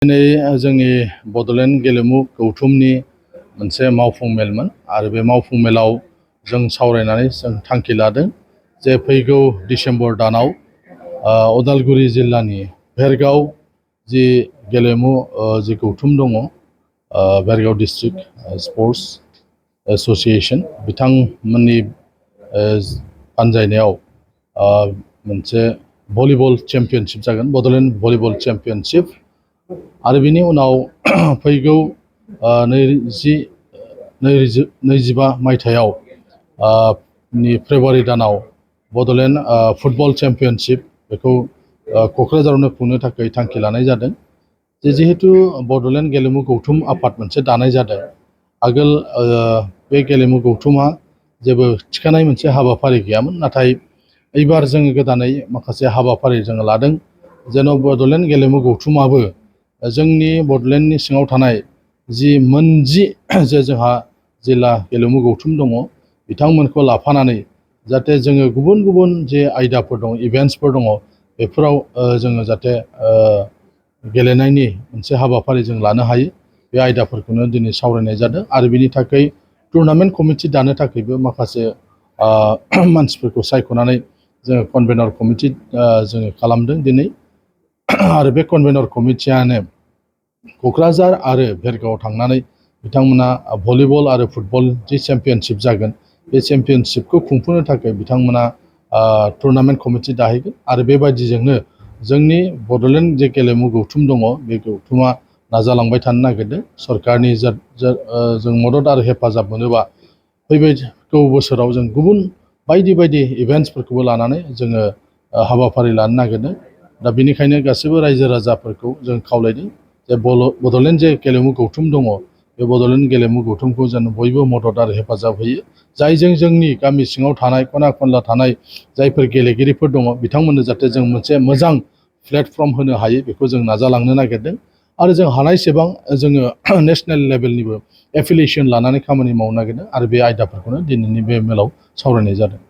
दिनै जोंनि बड'लेण्ड गेलेमु गौथुमनि मोनसे मावफुं मेलमोन आरो बे मावफुं मेलाव जों सावरायनानै जों थांखि लादों जे फैगौ डिसेम्बर दानाव उदालगुरि जिल्लानि भेरगाव जि गेलेमु जि गौथुम दङ भेरगाव डिस्ट्रिक्ट स्पर्ट्स एसोसिएशन बिथांमोननि बानजायनायाव मोनसे भलिबल चेम्पियनशिप जागोन बड'लेण्ड भलिबल चेम्पियनशिप आरो बिनि उनाव फैगौ 2025 मायथाइयाव फेब्रुवारि दानाव बड'लेण्ड फुटबल चेम्पियनशिप बेखौ क'क्राझारावनो खुंनो थाखाय थांखि लानाय जादों जिहेतु बड'लेण्ड गेलेमु गौथुम आफाद मोनसे दानाय जादों आगोल बे गेलेमु गौथुमा जेबो थिखानाय मोनसे हाबाफारि गैयामोन नाथाय एबार जोङो गोदानै माखासे हाबाफारि जोङो लादों जेन' बड'लेण्ड गेलेमु गौथुमाबो जोंनि बड'लेण्डनि सिङाव थानाय जि मोनजि जे जोंहा जिल्ला गेलेमु गौथुम दङ बिथांमोनखौ लाफानानै जाहाथे जोङो गुबुन गुबुन जे आयदाफोर दङ इभेन्ट्सफोर दङ बेफोराव जोङो जाहाथे गेलेनायनि मोनसे हाबाफारि जों लानो हायो बे आयदाफोरखौनो दिनै सावरायनाय जादों आरो बिनि थाखाय टुर्नामेन्ट कमिटि दानो थाखायबो माखासे मानसिफोरखौ सायख'नानै जोङो कनभेनर कमिटि जोङो खालामदों दिनै आरो बे कनभेनर कमिटियानो क'क्राझार आरो भेरगावआव थांनानै बिथांमोना भलिबल आरो फुटबल जि चेम्पियनशिप जागोन बे चेम्पियनशिपखौ खुंफुंनो थाखाय बिथांमोना टुर्नामेन्ट कमिटि दाहैगोन आरो बेबायदिजोंनो जोंनि बड'लेण्ड जे गेलेमु गौथुम दङ बे गौथुमा नाजालांबाय थानो नागिरदों सरकारनि जों मदद आरो हेफाजाब मोनोबा फैगौ बोसोराव जों गुबुन बायदि बायदि इभेन्ट्सफोरखौबो लानानै जोङो हाबाफारि लानो नागिरदों दा बेनिखायनो गासैबो रायजो राजाफोरखौ जों खावलायदों जे बड'लेण्ड जे गेलेमु गौथुम दङ बे बड'लेण्ड गेलेमु गौथुमखौ जेन बयबो मदद आरो हेफाजाब होयो जायजों जोंनि गामि सिङाव थानाय खना खनला थानाय जायफोर गेलेगिरिफोर दङ बिथांमोननो जाहाथे जों मोनसे मोजां प्लेटफर्म होनो हायो बेखौ जों नाजालांनो नागिरदों आरो जों हानायसेबां जोङो नेसनेल लेभेलनिबो एफिलिएसन लानानै खामानि मावनो नागिरदों आरो बे आयदाफोरखौनो दिनैनि बे मेलाव सावरायनाय जादों।